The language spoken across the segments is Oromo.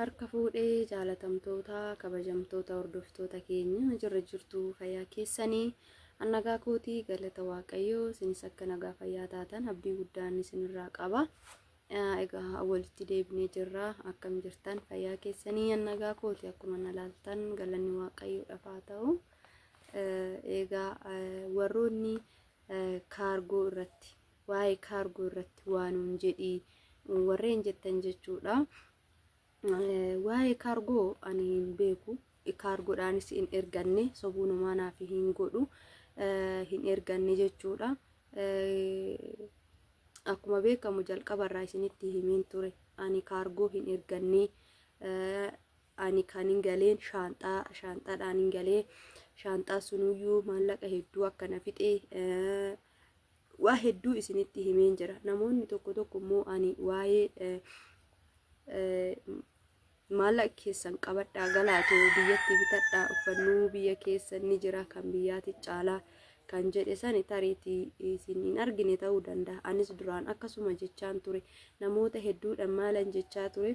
Harka fuudhee jaalatamtoota kabajamtoota hordoftoota keenya jirra jirtu fayyaa keessanii annagaa kootii galata waaqayyoo isinis akka nagaa fayyaa taatan abdii guddaan isinirraa qaba. Egaa walitti deebinee jirra akkam jirtan fayyaa keessanii annagaa kooti akkuma na laaltan galanni waaqayyoodhaaf haa ta'u. Egaa warroonni kaargoo irratti waa'ee kaargoo irratti waanuun jedhii warreen jettan jechuudha. Waa'ee kaargoo ani hin beeku. Kaargoodhaanis hin erganne sobuunumaa naaf hin godhu hin erganne jechuudha. Akkuma beekamu jalqabarraa isinitti himeen ture. Ani kaargoo hin erganne. Ani kan hin galeen shaanxaa shaanxaadhaan hin galee shaanxaa sunuyyuu maallaqa hedduu akka na fixee waa hedduu isinitti himeen jira. Namoonni tokko tokko immoo ani waa'ee maallaqa keessan qabadhaa galaatoo biyyatti bitadhaa uffannuu biyya keessan ni jira kan biyyaati caalaa kan jedhe sani tariitii isin hin argine ta'uu danda'a. Anis duraan akkasuma jechaan ture. Namoota hedduudhaan maalan jechaa ture.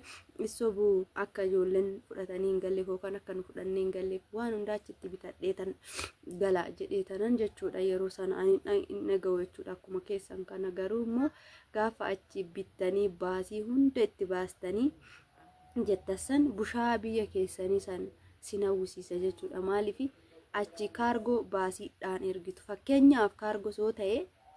Isobuu akka ijoolleen fudhatanii hin galleef yookaan akka nu fudhannee hin galleef waan hundaa achitti bitadhee tan gala jedhee tanan jechuudha. Yeroo sana ani hin dhaga'u jechuudha. Akkuma keessan kana garuu immoo gaafa achi bittanii baasii hunda itti baastanii jettassan bushaa biyya keessanii san sin hawwisiisa jechuudha. Maaliif achi kaargoo baasiidhaan ergitu. Fakkeenyaaf kaargoo soo ta'e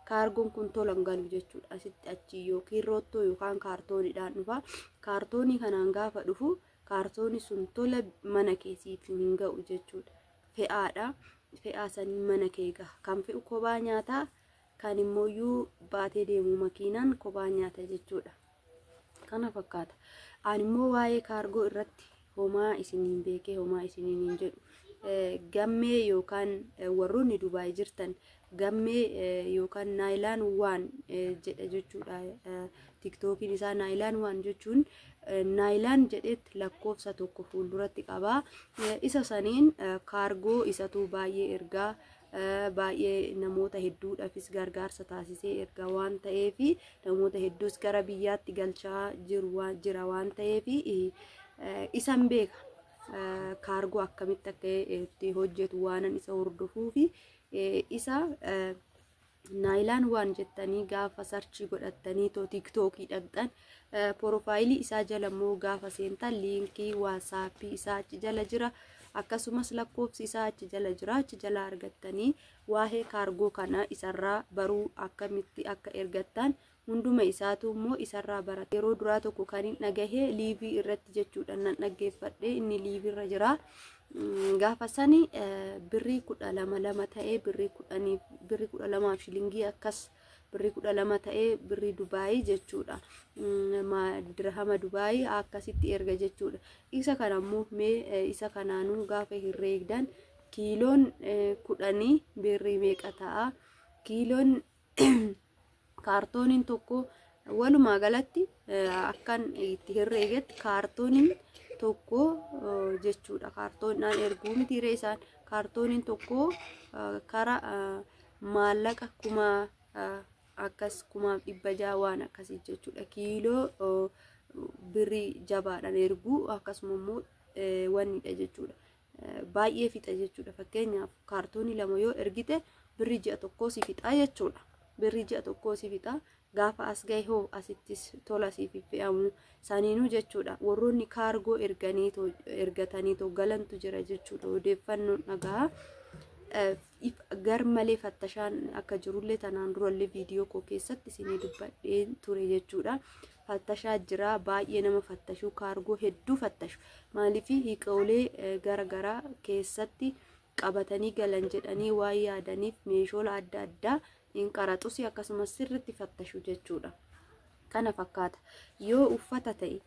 kaargoon kun tola hin galu jechuudha. Asitti achi yookiin roottoo yookaan kaartooniidhaan dhufa. Kaartoonii kanaan gaafa dhufu kaartoonii sun tola mana keessiif hin ga'u jechuudha. Fe'aadha. Fe'aa sanii mana kee gaha. Kan fe'u kophaa nyaataa kan immooyyuu baatee deemu makiinaan kophaa nyaata jechuudha. Kana fakkaata. Ani immoo waa'ee kaargoo irratti homaa isiniin beekee homaa isiniin hin jedhu. Gammee yookaan warroonni Dubaay jirtan gammee yookaan naayilaan waan jedha jechuudha. Tiktookiin isaa naayilaan waan jechuun naayilaan jedhetti lakkoofsa tokko fuulduratti qaba. Isa saniin kaargoo isatu baay'ee ergaa baay'ee namoota hedduudhaafis gargaarsa taasisee erga waan ta'eef namoota hedduus gara biyyaatti galchaa jiru jira waan ta'eef isan beeka. Kaargoo akkamitti akka itti hojjetu waanan isa hordofuu fi isa naayilaan waan jettanii gaafa sarchii godhattanii too tiktookii dhaqxan porofaayilii isaa jala immoo gaafa seentan liinkii waasaappii isaa achi jala jira. Akkasumas lakkoofsi isaa achi jala jira. Achi jala argattanii waa'ee kaargoo kana isarraa baruu akkamitti akka ergattan hunduma isaatu immoo isarraa barata. Yeroo duraa tokko kan hin dhagahee liivii irratti jechuudha nan dhaggeeffadhe inni liiviirra jira. Gaafa sani birrii 12 lama ta'ee birrii 10 birrii 12 shilingii akkas birrii 12 ta'ee birrii Dubaayii jechuudha. Dirhama Dubaayii akkasitti erga jechuudha. Isa kana immoo mee isa kanaanuu gaafa herreegdan kiiloon 10 birrii meeqa ta'a? Kiiloon kaartooniin tokko walumaa galatti akkan itti herreegetti kaartooniin tokko jechuudha. Kaartooniidhaan erguu miti ree isaan kaartooniin tokko kara maallaqa kuma akkas 1600 waan akkasii jechuudha. Kiiloo birrii jabaadhaan erguu akkasuma immoo wannidha jechuudha. Baay'ee fixa jechuudha. Fakkeenyaaf kaartoonii lama yoo ergite birrii ji'a tokkoo si fixa jechuudha. Birrii ji'a tokkoo si fixa. Gaafa as gahe hoo asittis tola siif fe'amu saniinuu jechuudha. Warroonni kaargoo erganii ergatanii too galantu jira jechuudha. Odeeffannoon dhagaa. Gar malee fattashaan akka jirullee tanaan durallee viidiyoo koo keessatti isinii dubbadhee ture jechuudha. Fattashaa jira baay'ee nama fattashuu kaargoo hedduu fattashu. Maaliif hiiqoolee gara garaa keessatti qabatanii galan jedhanii waan yaadaniif meeshoola adda addaa hin qaraxus akkasumas sirriitti fattashu jechuudha. Kana fakkaata. Yoo uffata ta'e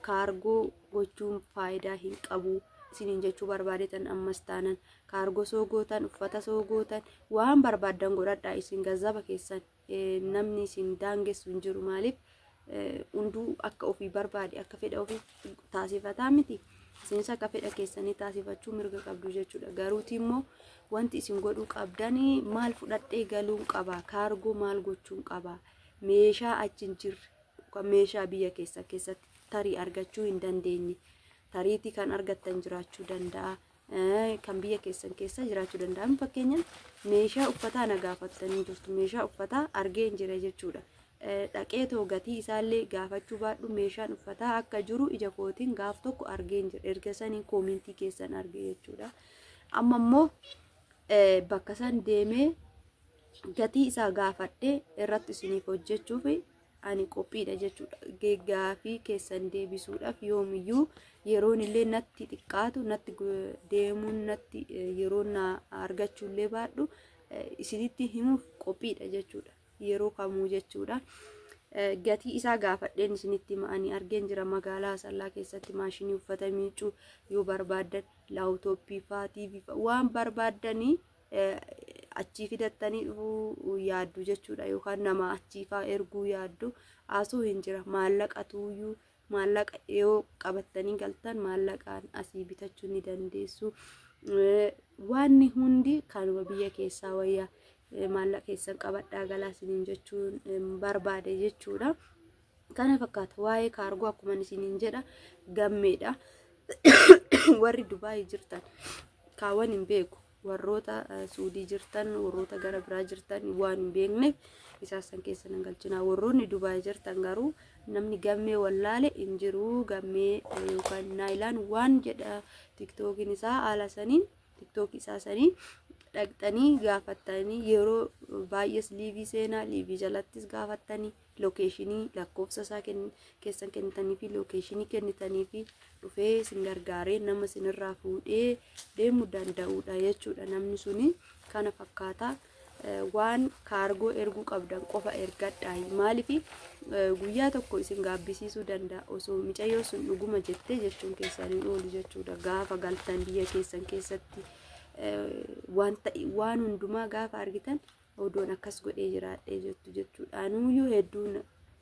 kaargoo gochuun faayidaa hin qabu. Isiniin jechuu barbaadetan ammas taanan kaargoo soo gootan uffata soo gootan waan barbaaddan godhadhaa isin gazzaba keessan namni isin daangessu hin jiru maaliif hunduu akka ofii barbaade akka fedha ofii taasifataa miti. Isinis akka fedha keessanii taasifachuu mirga qabdu jechuudha. Garuuti immoo wanti isin godhuu qabdanii maal fudhadhee galuun qaba kaargoo maal gochuun qaba meeshaa achi hin jirre meeshaa biyya keessa keessatti Tarii argachuu hin dandeenye. Tariitii kan argattan jiraachuu danda'a. Kan biyya keessan keessa jiraachuu danda'a. Fakkeenyaaf meeshaa uffataa na gaafattanii jirtu. Meeshaa uffataa argee hin jira jechuudha. Dhaqee too gatii isaallee gaafachuu baadhu meeshaan uffataa akka jiru ija kootiin gaaf tokko argee hin jira. Erga saniin koomentii keessan arge jechuudha. Amma immoo bakka san deemee gatii isaa gaafadhee irratti isiniif hojjechuuf ani qophiidha jechuudha. Gaafii keessan deebisuudhaaf yoomiyyuu yeroon illee natti xiqqaatu, natti deemuun natti yeroo na argachuullee baadhu, isinitti himuuf qophiidha jechuudha. Yeroo kamuu jechuudha. Gatii isaa gaafadheen isinitti hima. Ani argeen jira magaalaa Asallaa keessatti maashinii uffata miicuu yoo barbaaddan, laawutooppii fa'aa, tiivii fa'aa waan barbaaddanii achii fidattanii dhufuu yaaddu jechuudha. Yookaan nama achii fa'aa erguu yaaddu asuu hin jira. Maallaqa tuuyyuu, maallaqa yoo qabattanii galtan maallaqaan asii bitachuu ni dandeessu. Waanni hundi kanuma biyya keessaa wayyaa, maallaqa keessan qabadhaa galaa isiniin jechuun barbaade jechuudha. Kana fakkaata waa'ee kaargoo. Akkuma isiniin jedha, gammeedha. Warri Dubaayii jirtan kaawwan hin beeku. Warroota Suudii jirtan, warroota gara biraa jirtan waan hin beekneef isaan san keessa nan galchinaa. Warroonni Dubaayii jirtan garuu namni gammee wallaale hin jiru. Gammee yookaan naayilaan waan jedha Tiktookiin isaa, haala saniin Tiktookii isaa sanii dhaqxanii gaafattanii, yeroo baay'ees liivii seenaa, liivii jalattis gaafattanii, lookeeshinii lakkoofsa isaa keessan kennitanii fi lookeeshinii kennitanii fi dhufee isin gargaaree nama isinirraa fuudhee deemuu danda'udha jechuudha namni suni. Kana fakkaata. Waan kaargoo erguu qabdan qofa ergadhaa. Maaliif? Guyyaa tokko isin gaabbisiisuu danda'a. Osoo micayyoo sun dhuguma jettee jechuun keessan hin oolu jechuudha. Gaafa galtan biyya keessan keessatti wanta waan hundumaa gaafa argitan, odoon akkas godhee jiraadhee jettu jechuudha. Anuuyyuu hedduu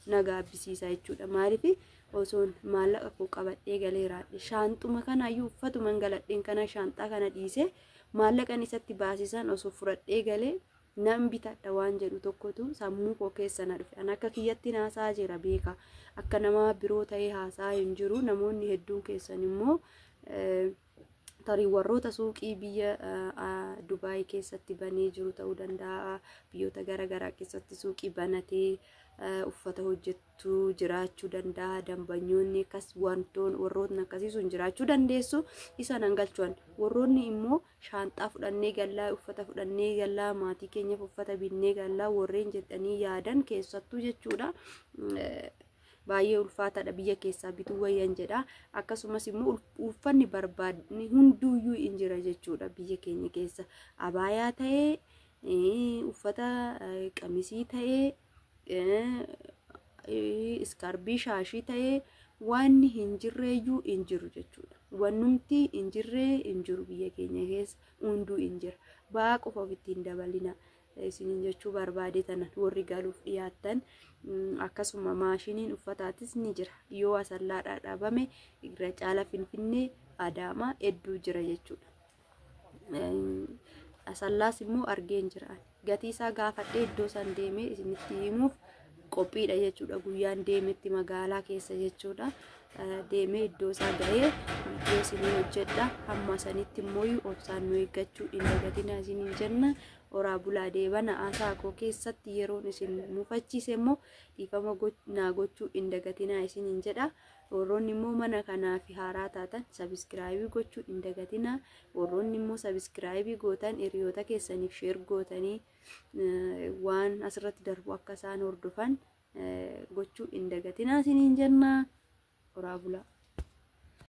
na gaabbisiisa jechuudha. Maaliif? Osoon maallaqa koo qabadhee galee raadhe, shaanxuma kanaayyuu, uffatuman galadheen kana, shaanxaa kana dhiisee maallaqan isatti baasisan osoo fudhadhee galee nan bitadha waan jedhu tokkotu sammuu koo keessa na dhufe. An akka kiyyatti haasaa jira beeka. Akka nama biroo ta'ee haasaa hin jiru. Namoonni hedduun keessan immoo tarii warroota suuqii biyya Dubaay keessatti banee jiru ta'uu danda'a. Biyyoota garaagaraa keessatti suuqii banatee uffata hojjettu jiraachuu danda'a. Dambanyoonni akkas wantoon warroonni akkasii sun jiraachuu dandeessu. Isa nan galchuan. Warroonni immoo shaanxaa fudhannee gallaa, uffata fudhannee gallaa, maatii keenyaaf uffata binnee gallaa warreen jedhanii yaadan keessattuu jechuudha. Baay'ee ulfaataadha, biyya keessaa bituu wayyan jedha. Akkasumas immoo uffanni barbaadni hunduuyyuu hin jira jechuudha biyya keenya keessa. Abaayaa ta'ee, uffata qamisii ta'ee, iskarbii shaashii ta'ee, wanni hin jirreeyyuu hin jiru jechuudha. Wannumti hin jirree hin jiru, biyya keenya keessa hunduu hin jira. Ba'aa qofa ofitti hin dabalina isiniin jechuu barbaade tana warri galuuf dhiyaattan. Akkasuma maashiniin uffataatis ni jira. Yoo Asallaadhaa dhabame irra caala Finfinnee, Adaamaa hedduu jira jechuudha. Asallaas immoo argeen jira. Gatii isaa gaafadhee iddoo san deemee isinitti himuuf qophiidha jechuudha. Guyyaan deemetti magaalaa keessa jechuudha. Deemee iddoo isaa ga'ee viidiyoo isinii hojjedha. Hamma sanitti immoo obsaan nu eeggachuu hin dagatina isiniin jenna. Oraa bulaa deebana. Haasaa koo keessatti yeroon isin mufachiise immoo dhiifama naa gochuu hin dagatinaa isiniin jedha. Warroonni immoo mana kanaaf haaraa taatan sabiskiraayibii gochuu hin dagatinaa. Warroonni immoo sabiskiraayibii gootan hiriyoota keessaniif share gootanii waan asirratti darbu akka isaan hordofan gochuu hin dagatinaa isiniin jenna. Oraa bulaa.